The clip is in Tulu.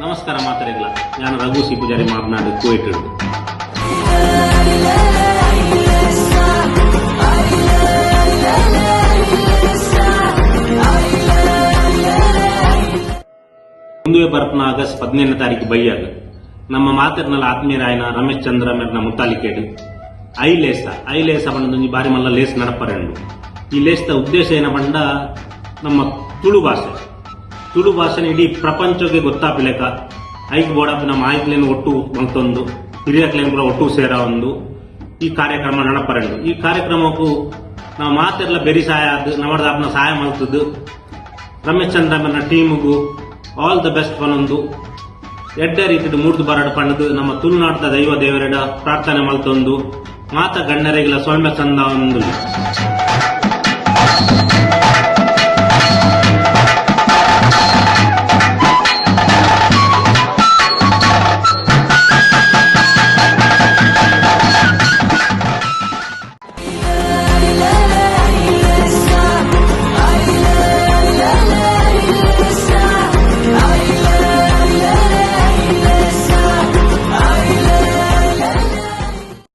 ನಮಸ್ಕಾರ ಮಾತೆರೆಗ್ಲ. ಯಾನ್ ರಘು ಸಿ ಪೂಜಾರಿ ಮಾರ್ನಾಡು ಕುವೈಟ್. ಮುಂದುವೆ ಬರ್ಪುನ ಆಗಸ್ಟ್ 17ನೇ ತಾರೀಕು ಬಯ್ಯಾಗ ನಮ್ಮ ಮಾತೆರ್ನಲ ಆತ್ಮೀಯರಾಯನ ರಮೇಶ್ ಚಂದ್ರ ಮೆರ್ನ ಮುತ್ತಾಲಿಕೇಡು ಐಲೇಸ, ಐಲೇಸ ಪಂಡ ಬಾರಿ ಮಲ್ಲ ಲೇಸ್ ನಡಪರೆಂಡು. ಈ ಲೇಸ್ದ ಉದ್ದೇಶ ಏನ ಪಂಡ, ನಮ್ಮ ತುಳು ಭಾಷೆ, ತುಳು ಭಾಷೆನ ಇಡೀ ಪ್ರಪಂಚಕ್ಕೆ ಗೊತ್ತಾಪಿಲೆಕ, ಐಕ್ ಬೋಡಾಪಿನ ಮಾಹಿತಿಲೇನು ಒಟ್ಟು ಮಲ್ತೊಂದು, ಹಿರಿಯಕ್ಲೇನು ಕೂಡ ಒಟ್ಟು ಸೇರ ಒಂದು ಈ ಕಾರ್ಯಕ್ರಮ ನಡಪರೆಂಡು. ಈ ಕಾರ್ಯಕ್ರಮಕ್ಕೂ ನಾವು ಮಾತೆರ್ಲ ಬೆರಿ ಸಹಾಯ ಆದ್ ನಮ್ಮದಾಪನ ಸಹಾಯ ಮಲ್ತದ್ದು ರಮೇಶ್ ಚಂದ್ರ ಮೆರ್ನ ಟೀಮ್ಗೂ ಆಲ್ the best ಪನೊಂದು, ಎಡ್ಡೆ ರೀತಿಡ್ ಮೂಡ್ದು ಬರಡ್ ಪಂಡದು ನಮ್ಮ ತುಳುನಾಡ್ದ ದೈವ ದೇವರೆಡ ಪ್ರಾರ್ಥನೆ ಮಲ್ತೊಂದು, ಮಾತ ಗಣ್ಯರೆಗ್ಲ ಸೊಲ್ಮೆ ಸಂದಾವೊಂದು.